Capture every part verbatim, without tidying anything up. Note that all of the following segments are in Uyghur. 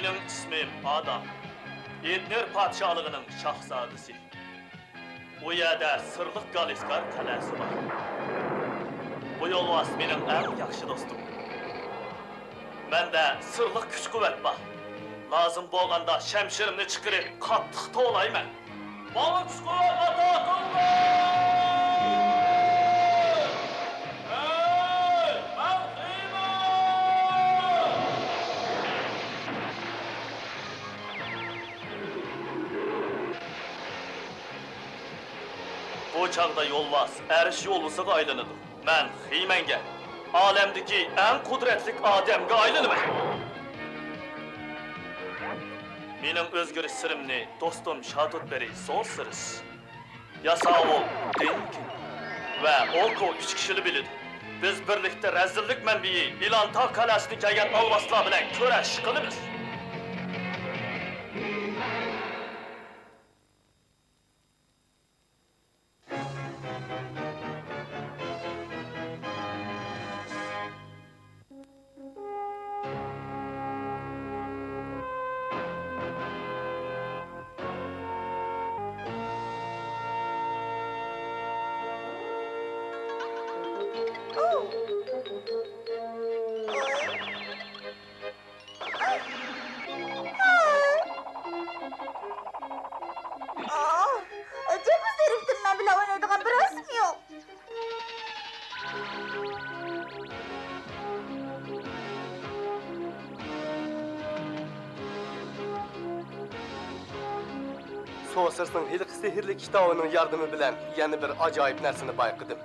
مېنىڭ ئىسمىم ئادام. ئېدنېر پادىشاھلىقىنىڭ شاھزادىسى. ئۇ يەردە سىرلىق گالىسكار قەلئەسى بار. بۇ يولۋاس مېنىڭ ئەڭ ياخشى دوستۇم. مەندە سىرلىق كۈچ-قۇۋۋەت بار. لازىم بولغاندا شەمشىرىمنى چىقىرىپ، قاتتىق توۋلايمەن. ماڭا كۈچ-قۇۋۋەت ئاتا قىلغىن! ھەي، مەن خىمەن! بۇ چاغدا يولۋاس ئەرش يولۋىسىغا ئايلىنىدۇ. مەن خىمەنگە، ئالەمدىكى ئەڭ قۇدرەتلىك ئادەمگە ئايلىنىمەن. مېنىڭ ئۆزگىرىش سىرىمنى دوستۇم شاتۇتبېرى سورسېرس، ياساۋۇل دېنكىن ۋە ئوكو ئۈچ كىشىلا بىلىدۇ. بىز بىرلىكتە رەزىللىك مەنبىيى ئىلانتاغ قەلئەسىدىن كەلگەن ئالۋاستىلار بىلەن كۈرەش قىلىمىز. ئاھ، ئەجەبمۇ زېرىكتىم، مەن بىلەن ئوينايدىغان بىرەرسىمۇ يوق. سورسېرسنىڭ ھېلىقى سېھىرلىك كىتابىنىڭ ياردىمى بىلەن يەنە بىر ئاجايىپ نەرسىنى بايقىدىم.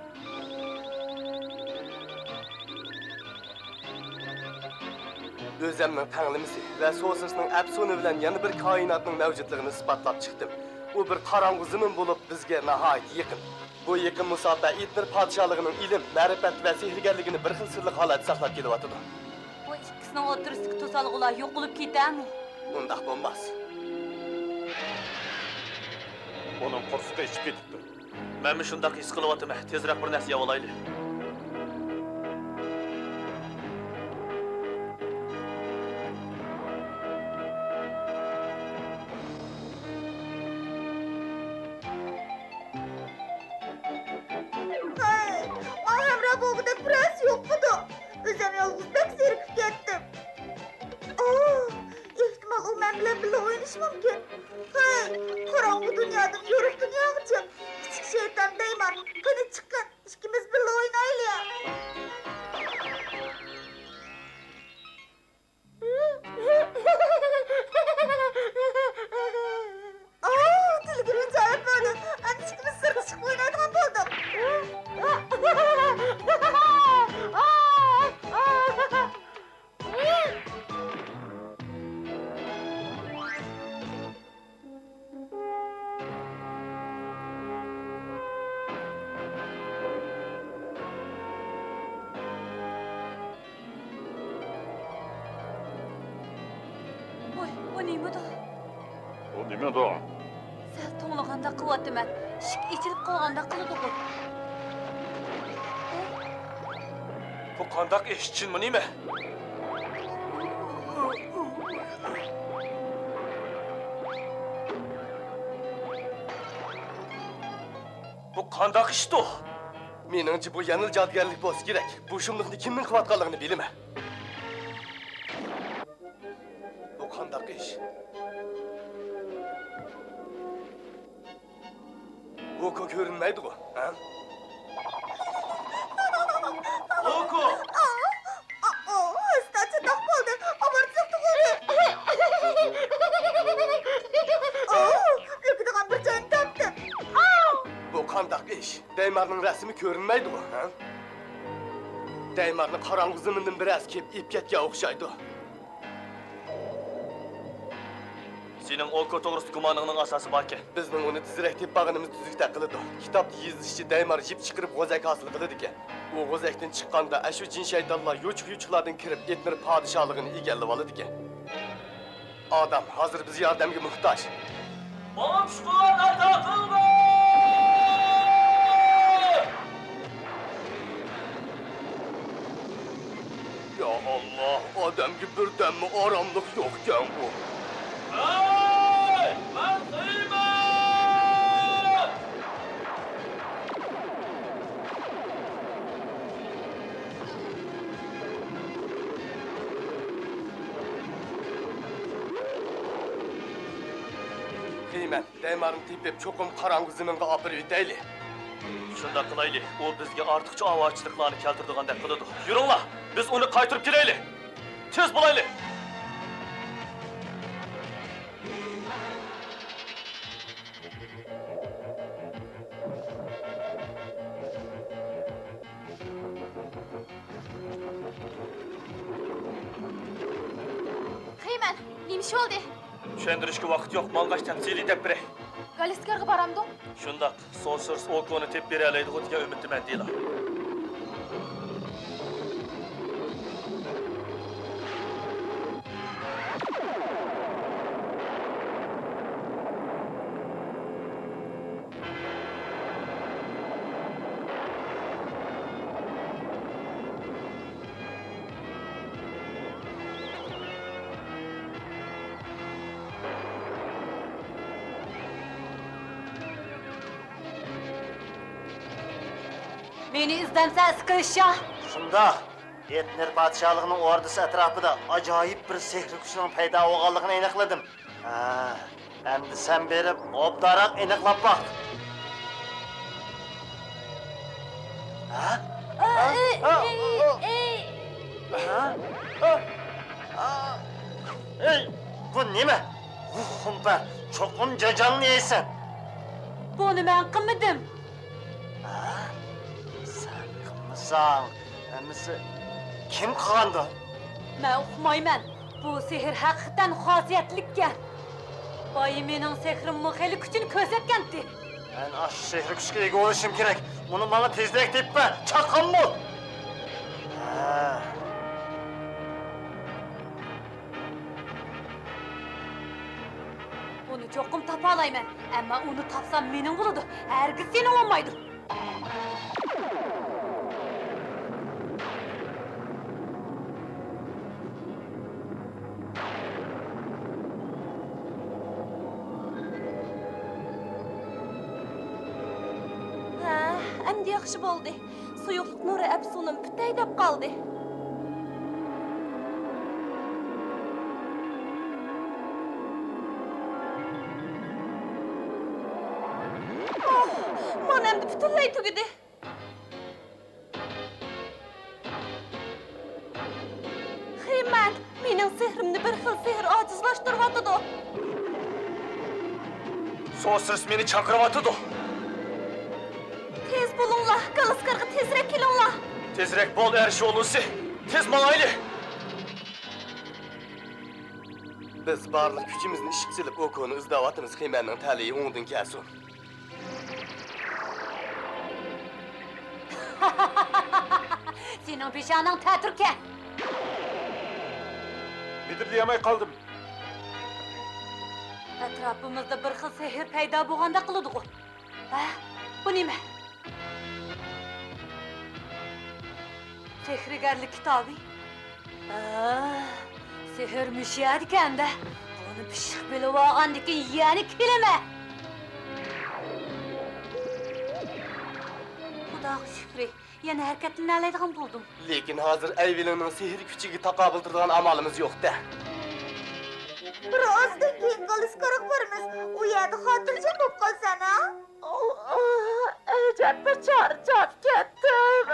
ئۆزەمنىڭ تەڭلىمىسى ۋە سورسېرسنىڭ ئەپسۇنى بىلەن يەنە بىر كائىناتنىڭ مەۋجۇتلۇقىنى ئىسپاتلاپ چىقتىم. ئۇ بىر قاراڭغۇ زېمىن بولۇپ، بىزگە ناھايىتى يېقىن. بۇ يېقىن مۇساپە ئېدنېر پادىشاھلىقىنىڭ ئىلىم، مەرىپەت ۋە سېھىرگەرلىكىنى بىر خىل سىرلىق ھالەتتە ساقلاپ كېلىۋاتىدۇ. بۇ ئىككىسىنىڭ ئوتتۇرىسىدىكى توسالغۇلار يوقىلىپ كېتەرمۇ؟ ئۇنداق بولماس. ئۇنىڭ قورسىقى ئېچىپ كېتىپتۇ. مەنمۇ شۇنداق ھېس قىلىۋاتىمەن. تېزرەك بىر نەرسە يەۋالايلى. ھەي، ماڭا ھەمراھ بولغۇدەك بىرەرسى يوقمىدۇ؟ ئۆزۈم يالغۇز بەك زېرىكىپ كەتتىم. ئوھ، ئېھتىمال، ئۇ مەن بىلەن بىللە ئوينىشى مۇمكىن. ھەي، قاراڭغۇ دۇنيادىن يورۇق دۇنياغىچە. كىچىك شەيتان دەيمەن، قېنى چىققىن، ئىككىمىز بىللە ئوينايلى. ئاھ، تىلىگىمۇ جايىپ بولدى. ئەمدى ئىككىمىز سىرتقا چىقىپ ئوينايدىغان بولدۇق. ۋوي، ئۇ نېمىدۇ؟ ئۇ نېمىدۇ؟ سەل توڭلىغاندەك قىلىۋاتىمەن. ئىشىك ئېچىلىپ قالغاندەك قىلىدىغۇ. بۇ قانداق ئىش، چىنمۇ نېمە؟ بۇ قانداق ئىشتۇ؟ مېنىڭچە، بۇ يەنىلا جادۇگەرلىك بولسا كېرەك. بۇ شۇملۇقنى كىمنىڭ قىلىۋاتقانلىقىنى بىلىمەن. بۇ قانداق ئىش؟ ھوكو كۆرۈنمەيدىغۇ، ھە؟ ھوكو! ئاۋۇ، ئاۋۇ، ھەسسىتە چاتاق بولدى، ئاۋارىچىلىق تۇغۇلدى. ئاۋۇ، ئۆگىدىغان بىر جاينى تاپتىم. بۇ قانداق ئىش؟ دەيمارنىڭ رەسىمى كۆرۈنمەيدىغۇ، ھە؟ دەيمارنى قاراڭغۇ زېمىندىن بىرەرسى كېلىپ ئېلىپ كەتكەن ئوخشايدۇ. سېنىڭ ئوكو توغرىسىدا گۇمانىڭنىڭ ئاساسى باركەن. بىزنىڭ ئۇنى تېزرەك تېپىپ بارغىنىمىز تۈزۈكتەك قىلىدۇ. كىتابتا يېزىلىشىچە، دەيمار يىپ چىقىرىپ غوزەك ھاسىل قىلىدىكەن. ئۇ غوزەكتىن چىققاندا، ئەشۇ جىن شەيتانلار يوچۇق-يوچۇقلاردىن كىرىپ، ئېتنىر پادىشاھلىقىنى ئىگىلىۋالىدىكەن. ئادەم، ھازىر بىز ياردەمگە موھتاج. ماڭا كۈچ-قۇۋۋەت ئاتا قىلغىن! يا يا ئاللا، ئادەمگە بىردەممۇ ئاراملىق يوقكەنغۇ. ھەي، مەن خىمەن! خىمەن، دەيمارنى تېپىپ، چوقۇم قاراڭغۇ زېمىنغا ئاپىرىۋېتەيلى. شۇنداق قىلايلى، ئۇ بىزگە ئارتۇقچە ئاۋارىچىلىقلارنى كەلتۈرىدىغاندەك قىلىدۇ. يۈرۈڭلار، بىز ئۇنى قايتۇرۇپ كېلەيلى. تېز بولايلى! خىمەن، نېمە ئىش بولدى؟ چۈشەندۈرۈشكە ۋاقىت يوق، ماڭغاچ تەپسىلىي دەپ بېرەي. گالىسكارغا بارامدۇ؟ شۇنداق، سورسېرس ئوكونى تېپىپ بېرەلەيدىغۇ دېگەن ئۈمىدتىمەن، دېلا. مېنى ئىزدەمسەن، ئىسكىلشا؟ شۇنداق. ئېتنېر پادىشاھلىقىنىڭ ئوردىسى ئەتراپىدا ئاجايىپ بىر سېھرىي كۈچنىڭ پەيدا بولغانلىقىنى ئېنىقلىدىم. ھە، ئەمدى سەن بېرىپ ئوبدانراق ئېنىقلاپ باق. ھە؟ ھە؟ ھە؟ ھە؟ ھە؟ ھە؟ ئەي، بۇ نېمە؟ ۋۇھ، خۇمپەر، چوقۇم جاجاڭنى يەيسەن. بۇنى مەن قىلمىدىم. ھە؟ سەن قىلمىساڭ، ئەمىسە كىم قىلغاندۇ؟ مەن ئۇقمايمەن. بۇ سېھىر ھەقىقەتەن خاسىيەتلىككەن. بايا مېنىڭ سېھرىممۇ خېلى كۈچىنى كۆرسەتكەنتى. مەن ئاشۇ سېھرىي كۈچكە ئىگە بولۇشۇم كېرەك. ئۇنى ماڭا تېزرەك تېپىپ بەر، چاققانمۇ! ھە. ئۇنى چوقۇم تاپالايمەن، ئەمما ئۇنى تاپسام مېنىڭ بولىدۇ، ھەرگىز سېنىڭ بولمايدۇ. ھە، ئەمدى ياخشى بولدى. سۇيۇقلۇق نۇرى ئەپسۇنۇم پۈتەي دەپ قالدى. ئوھ، مانا ئەمدى پۈتۈنلەي تۈگىدى. خىمەن، مېنىڭ سېھرىمنى بىر خىل سېھىر ئاجىزلاشتۇرۇۋاتىدۇ. سورسېرس مېنى چاقىرىۋاتىدۇ. تېز بولۇڭلار، گالىسكارغا تېزرەك كېلىڭلار. تېزرەك بول، ئەر شولىسى. تېز ماڭايلى. بىز بارلىق كۈچىمىزنى ئىشقا سېلىپ، ئوكونى ئىزدەۋاتىمىز، خىمەننىڭ تەلىيى ھوڭدىن كەلسۇن. سېنىڭ پېشانەڭ تەتۈركەن. مىدىرلىيالماي قالدىم. ئەتراپىمىزدا بىر خىل سېھىر پەيدا بولغاندەك قىلىدىغۇ. ھە؟ بۇ نېمە؟ سېھىرگەرلىك كىتابى. ھە، سېھىر مۇشۇ يەردىكەن-دە. بۇنى پىششىق بىلىۋالغاندىكىن يەنە كېلىمەن. خۇداغا شۈكرى، يەنە ھەرىكەتلىنەلەيدىغان بولدۇم. لېكىن ھازىر ئەيۋېلىننىڭ سېھىر كۈچىگە تاقابىل تۇرىدىغان ئامالىمىز يوق-دە. بىر ئازدىن كېيىن گالىسكارغا بارىمىز. ئۇ يەردە خاتىرجەم بولۇپ قالسەن، ھە؟ ئوھ، ئەجەب بىر چارچاپ كەتتىم.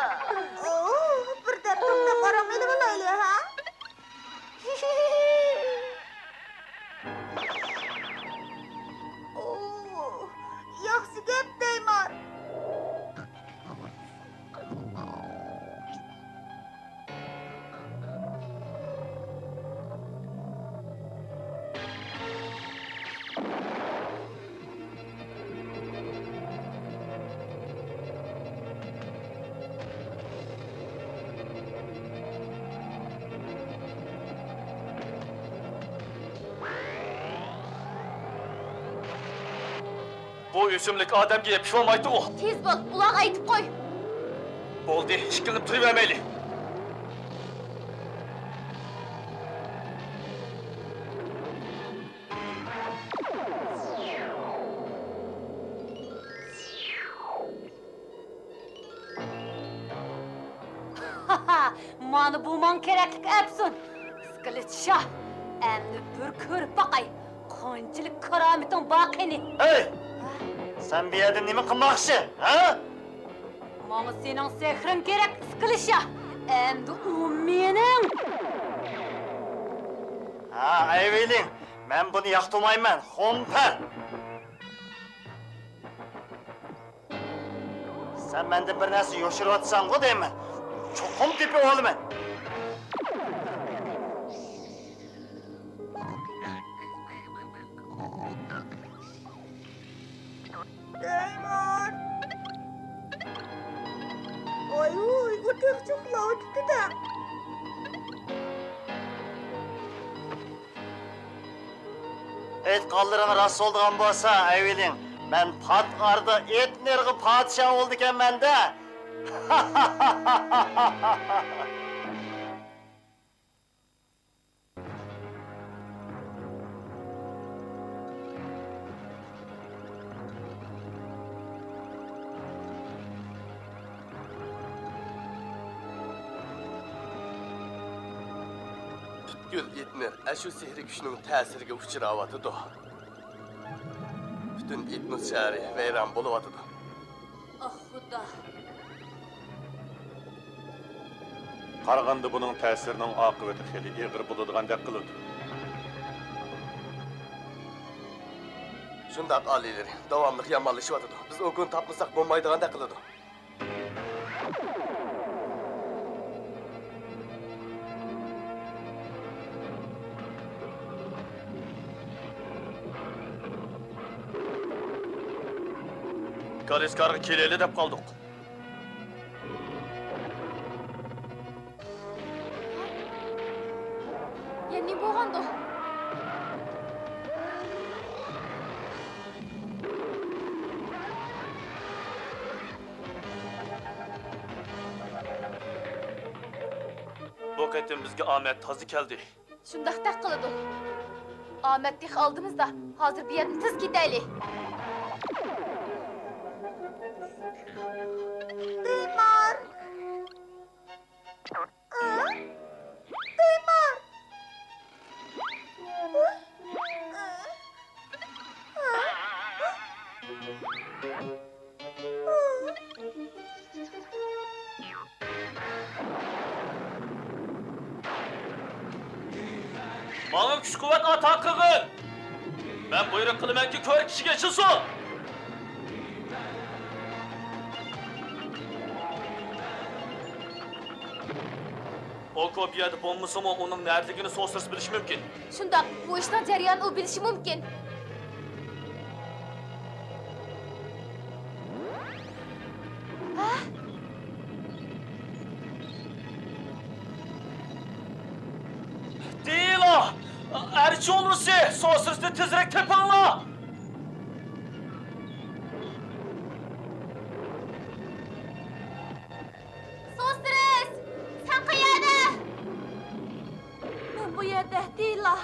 ئوھ، بىردەم توختاپ ئارام ئېلىۋالايلى، ھە؟ ئوھ، ياخشى گەپ دەيمەن. بۇ ئۆسۈملۈك ئادەمگە يېپىشىۋالمايتتىغۇ؟ تېز بول، ئۇلارغا ئېيتىپ قوي. بولدى، ئىككىلىنىپ تۇرۇۋەرمەيلى. مانا بۇ ماڭا كېرەكلىك ئەپسۇن. ئىسكىلىت شاھ، ئەمدى بىر كۆرۈپ باقاي، قانچىلىك كارامىتىڭ بار قېنى. ھەي! سەن بۇ يەردە نېمە قىلماقچى، ھە؟ ماڭا سېنىڭ سېھرىڭ كېرەك، ئىسكىلىت شاھ. ئەمدى ئۇ مېنىڭ. ھا، ئەيۋىلىڭ، مەن بۇنى ياقتۇرمايمەن، خۇمپەن. سەن مەندىن بىر نەرسە يوشۇرۇۋاتىسەنغۇ دەيمەن. چوقۇم تېپىۋالىمەن. دەيمار! ۋاي-ۋۇي، ئۇ تېخىچە ئۇخلاۋېتىپتۇ-دە. ئېيتقانلىرىڭ راست بولىدىغان بولسا، ئەيۋىلىڭ، مەن پات ئارىدا ئېتنېرغا پادىشاھ بولىدىكەنمەن-دە! پۈتكۈل ئېتنېر ئەشۇ سېھرىي كۈچنىڭ تەسىرىگە ئۇچراۋاتىدۇ. پۈتۈن ئېتنوس شەھىرى ۋەيران بولۇۋاتىدۇ. ئاھ، خۇدا! قارىغاندا بۇنىڭ تەسىرىنىڭ ئاقىۋىتى خېلى ئېغىر بولىدىغاندەك قىلىدۇ. شۇنداق، ئالىيلىرى، داۋاملىق يامانلىشىۋاتىدۇ. بىز ئوكۇنى تاپمىساق بولمايدىغاندەك قىلىدۇ. كالىسكارغا كېلەيلى دەپ قالدۇق. يەنە نېمە بولغاندۇ؟ بۇ قېتىم بىزگە ئامەت تازا كەلدى. شۇنداقتەك قىلىدۇ. ئامەت تېخى ئالدىمىزدا. ھازىر بۇ يەردىن تېز كېتەيلى. دىلمار! دىلمار! ماڭا كۈچ-قۇۋۋەت ئاتا قىلغىن! مەن بۇيرۇق قىلىمەنكى، كۆركى ئىشىك ئېچىلسۇن! ئوكو بۇ يەردە بولمىسىمۇ، ئۇنىڭ نەدىلىكىنى سوسرس بىلىشى مۇمكىن. شۇنداق، بۇ ئىشنىڭ جەريانىنى ئۇ بىلىشى مۇمكىن. ھە؟ دېيلا! ئەرچى ئۇلىسى! سوسرسنى تېزرەك تېپىڭلار! سوسرس! سەن قەيەردە؟ مەن بۇ يەردە، دېيلا.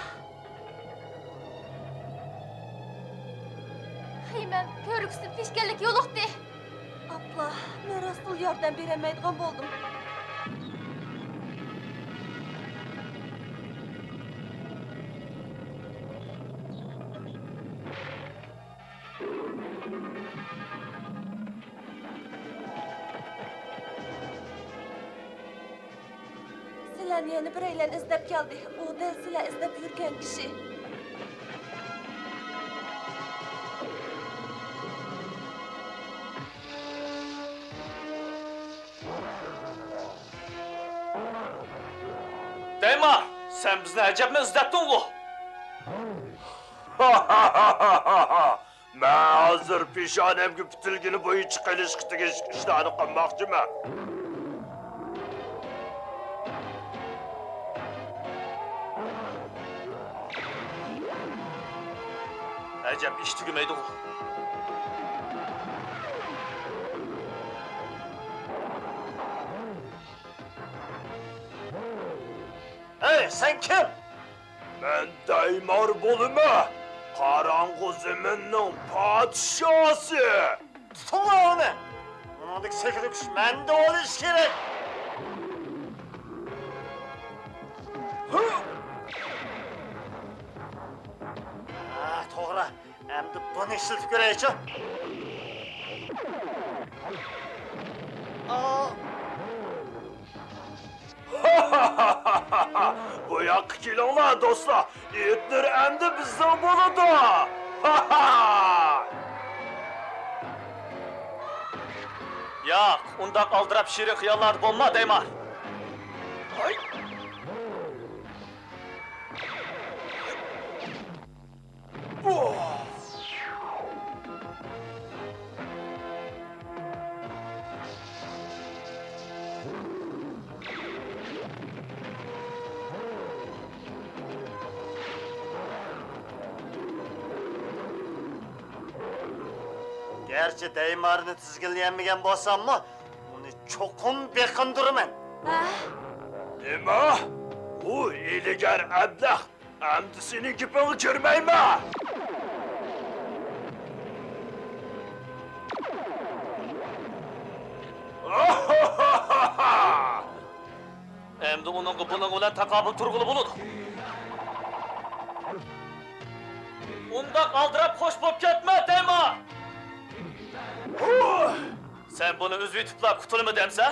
خېمەن كۆرۈكسىز پېشكەللىك يولۇقتى. ئاپلا، مەن راستلا ياردەم بېرەلمەيدىغان بولدۇم. سىلەرنى يەنە بىرەيلەن ئىزدەپ كەلدى. ئۇ دەل سىلەر ئىزدەپ يۈرگەن كىشى. دەيمار، سەن بىزنى ئەجەبمۇ ئىزدەتتىڭغۇ؟ مەن ھازىر پېشانەمگە پۈتۈلگىنى بويىچە قىلىشقا تېگىشلىك ئىشلارنى قىلماقچىمەن. ئەجەب ئىش تۈگىمەيدىغۇ. ھەي، سەن كىم؟ مەن دەيمار بولىمەن، قاراڭغۇ زېمىننىڭ پادىشاسى! تۇتۇڭلار ئۇنى! ئۇنىڭدىكى سېھرىي كۈچ مەندە بولۇشى كېرەك! ئىشلىتىپ كۆرەيچۇ. بۇ ياققا كېلىڭلار، دوستلار. ئېتلەر ئەمدى بىزنىڭ بولىدۇ. ياق، ئۇنداق ئالدىراپ شېرىن خىياللاردا بولما، دەيمەن. گەرچە دەيمارنى تىزگىنلىيەلمىگەن بولساممۇ، ئۇنى چوقۇم بېقىندۇرىمەن. ھە؟ نېمە؟ ئۇ ھىيلىگەر ئەبلەخ. ئەمدى سېنىڭ گېپىڭگە كىرمەيمەن! ئەمدى ئۇنىڭغا بۇنىڭ بىلەن تاقابىل تۇرغىلى بولىدۇ. ئۇنداق ئالدىراپ خوش بولۇپ كەتمە، دەيمەن! سەن بۇنى ئۈزۈۋېتىپلا قۇتۇلىمەن دەمسە؟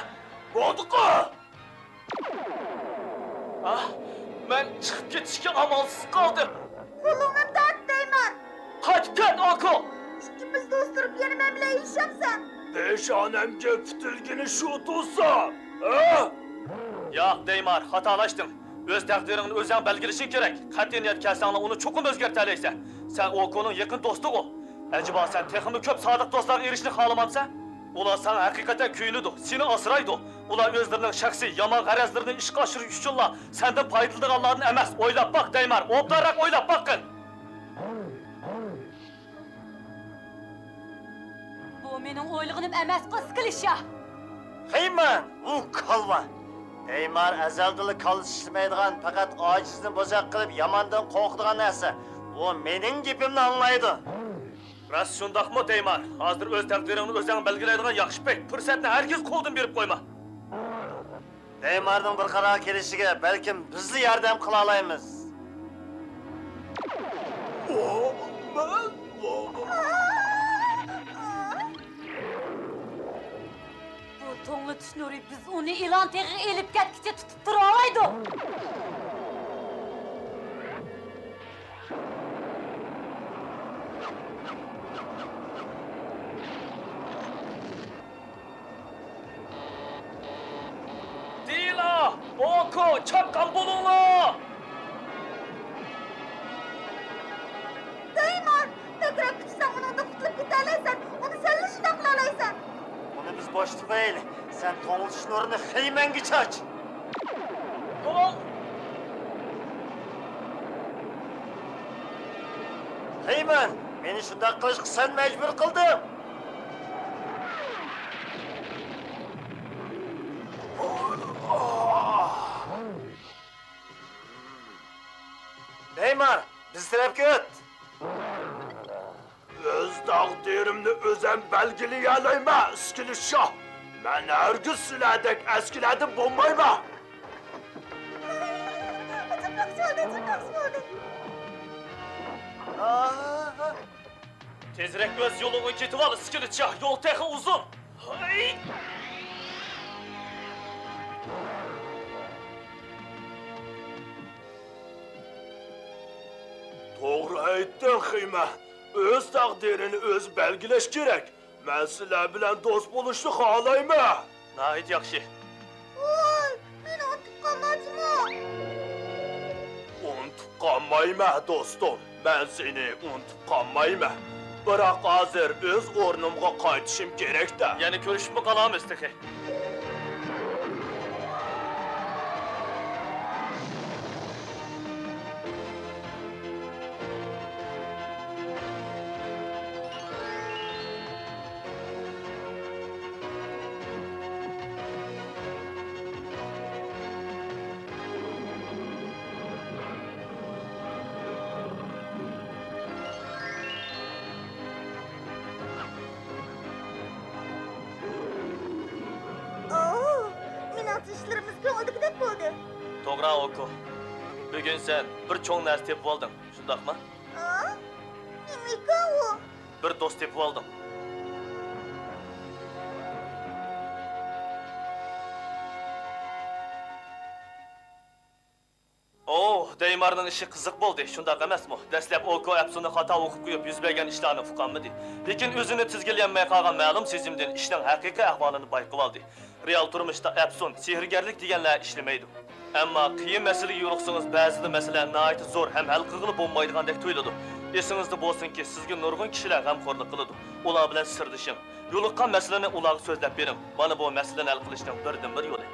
بولدىغۇ! ئاھ، مەن چىقىپ كېتىشكە ئامالسىز قالدىم. قولۇڭنى تارت، دەيمەن. قايتىپ كەت، ئاكو! ئىككىمىز دوست تۇرۇپ يەنە مەن بىلەن ئېلىشامسەن؟ پېشانەمگە پۈتۈلگىنى شۇ تۇرسا، ھە؟ ياق، دەيمار، خاتالاشتىڭ. ئۆز تەقدىرىڭنى ئۆزەڭ بەلگىلىشىڭ كېرەك. قەتئىي نىيەت كەلسەڭلا ئۇنى چوقۇم ئۆزگەرتەلەيسەن. سەن ئوكونىڭ يېقىن دوستىغۇ. ئەجەبا سەن تېخىمۇ كۆپ سادىق دوستلارغا ئېرىشىشنى خالىمامسەن؟ ئۇلار ساڭا ھەقىقەتەن كۆيۈنىدۇ، سېنى ئاسرايدۇ. ئۇلار ئۆزلىرىنىڭ شەخسىي يامان غەرەزلىرىنى ئىشقا ئاشۇرۇش ئۈچۈنلا سەندىن پايدىلىنىدىغانلاردىن ئەمەس. ئويلاپ باق، دەيمار، ئوبدانراق ئويلاپ باققىن. بۇ مېنىڭ ئويلىغىنىم ئەمەسقۇ، سكلىشا! خېيمەن، ئۇ كالۋا! دەيمار ئەزەلدىنلا كاللىسى ئىشلىمەيدىغان، پەقەت ئاجىزنى بوزەك قىلىپ ياماندىن قورقىدىغان نەرسە. ئۇ مېنىڭ گېپىمنى ئاڭلايدۇ. راست شۇنداقمۇ، دەيمار؟ ھازىر ئۆز تەقدىرىڭنى ئۆزەڭ بەلگىلەيدىغان ياخشى پەيت، پۇرسەتنى ھەرگىز قولدىن بېرىپ قويما. دەيمارنىڭ بىر قارارغا كېلىشىگە بەلكىم بىزلا ياردەم قىلالايمىز. بۇ توڭلىتىش نۇرى بىز ئۇنى ئىلان تېغىغا ئېلىپ كەتكىچە تۇتۇپ تۇرالايدۇ. دېيلا! ئوكو، چاققان بولۇڭلار! دەيمار! بەكرەك كۈتسەڭ ئۇنىڭدىن قۇتۇلۇپ كېتەلەيسەن، ئۇنى سەنلا شۇنداق قىلالايسەن. ئۇنى بىز بوشىتىپ قويايلى، سەن توڭلىتىش نۇرىنى خېيمەنگە چاچ! خېيمەن، مېنى شۇنداق قىلىشقا سەن مەجبۇر قىلدىڭ! دەيمار، بىز تەرەپكە ئۆت! ئۆز تەقدىرىمنى ئۆزۈم بەلگىلىيەلەيمەن، ئىسكىلىت شاھ! مەن ھەرگىز سىلەردەك ئەسكىلەردىن بولمايمەن! تېزرەك ئۆز يولۇڭغا كېتىۋال، ئىسكىلىت شاھ، يول تېخى ئۇزۇن! ھەي! توغرا ئېيتتىڭ، خېيمەن. ئۆز تەقدىرىنى ئۆزى بەلگىلەش كېرەك. مەن سىلەر بىلەن دوست بولۇشنى خالايمەن. ناھايىتى ياخشى. ۋاي، مېنى ئۇنتۇپ قالمايسىزمۇ؟ ئۇنتۇپ قالمايمەن، دوستۇم. مەن سېنى ئۇنتۇپ قالمايمەن. بىراق ھازىر ئۆز ئورنۇمغا قايتىشىم كېرەك-دە. يەنە كۆرۈشۈپمۇ قالارمىز تېخى. ئوو، مېنىڭچە ئىشلىرىمىز كۆڭۈلدىكىدەك بولدى. توغرا، ئوكو. بۈگۈن سەن بىر چوڭ نەرسە تېپىۋالدىڭ، شۇنداقمۇ؟ ئا؟ نېمىكەن ئۇ؟ بىر دوست تېپىۋالدىم. ئوھ، دەيمارنىڭ ئىشى قىزىق بولدى، شۇنداق ئەمەسمۇ؟ دەسلەپ ئوكو ئەپسۇنى خاتا ئوقۇپ قويۇپ، يۈز بەرگەن ئىشلارنى ئۇقالمىدى. لېكىن ئۆزىنى تىزگىنلىيەلمەي قالغان مەلۇم سېزىمدىن ئىشنىڭ ھەقىقىي ئەھۋالىنى بايقىۋالدى. رېئال تۇرمۇشتا ئەپسۇن، سېھىرگەرلىك دېگەنلەر ئىشلىمەيدۇ. ئەمما قىيىن مەسىلىگە يولۇقسىڭىز، بەزىدە مەسىلە ناھايىتى زور ھەم ھەل قىلغىلى بولمايدىغاندەك تۇيۇلىدۇ. ئېسىڭىزدە بولسۇنكى، سىزگە نۇرغۇن كىشىلەر غەمخورلۇق قىلىدۇ. ئۇلار بىلەن سىردىشىڭ. يولۇققان مەسىلىنى ئۇلارغا سۆزلەپ بېرىڭ. مانا بۇ مەسىلىنى ھەل قىلىشنىڭ بىردىنبىر يولى.